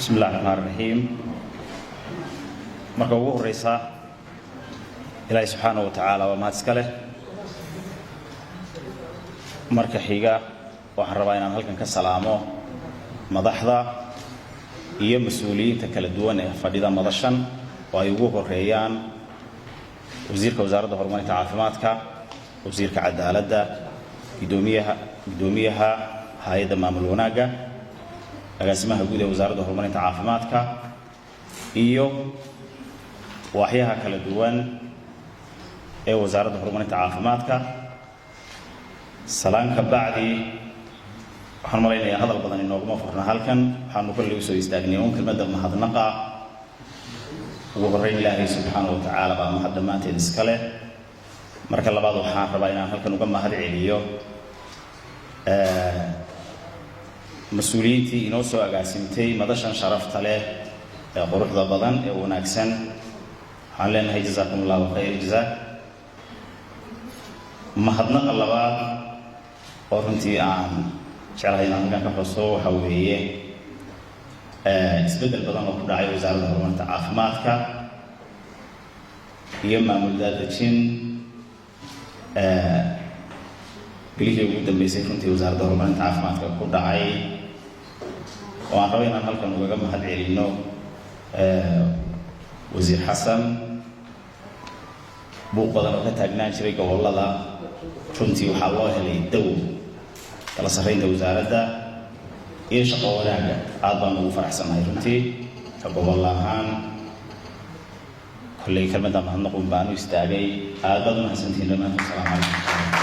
Bismi illahi raxmaan raxiim. Marka ugu horeysa, Ilaahay subxaana wa tacaala waa mahad iska leh. Marka xiga, waxaan rabaa inaan halkan ka salaamo madaxda iyo mas-uuliyiinta kala duwan ee fadhida madashan, oo ay ugu horeeyaan wasiirka Wasaaradda Horumarinta Caafimaadka, wasiirka cadaaladda, guddoomiyaha hay-adda maamul wanaagga, agaasimaha guud ee Wasaaradda Horumarinta Caafimaadka iyo waaxyaha kala duwan ee Wasaaradda Horumarinta Caafimaadka. Salaan ka bacdi, waxaan malaynayaa hadal badan inooguma furna halkan. Waxaanu kolley usoo istaagnay un kelmadda mahadnaqa. Ugu horreyn, Ilaahay subxaana wa tacaala baa mahad dhammaanteed iska leh. Marka labaad, waxaan rabaa inaan halkan uga mahad celiyo mas-uuliyiintii inoo soo agaasimtay madashan sharafta leh ee quruxda badan ee wanaagsan. Waxaan leenahay jazaakum allahu khayr jazaa. Mahadnaqa labaad oo runtii aan jeclahay inaan halkan ka xuso waxaa weeye isbeddel badan oo ku dhacay Wasaaradda Horumarinta Caafimaadka iyo maamul daadejin bilihii ugu dambeysay runtii Wasaaradda Horumarinta Caafimaadka ku dhacay, oo aan rabo inaan halkan ugaga mahad celinno Wasiir Xasan. Buuq badan oo ka taagnaan jiray gobollada runtii waxaa loo helay daw. Kala sarreynta wasaaradda iyo shaqo wanaagga aad baan ugu faraxsannahay runtii ka gobol ahaan. Kolley kelmadda mahadnaqun baan u istaagay. Aad baad u mahadsantihiin dhammaantiin. Asalaamu calaykum.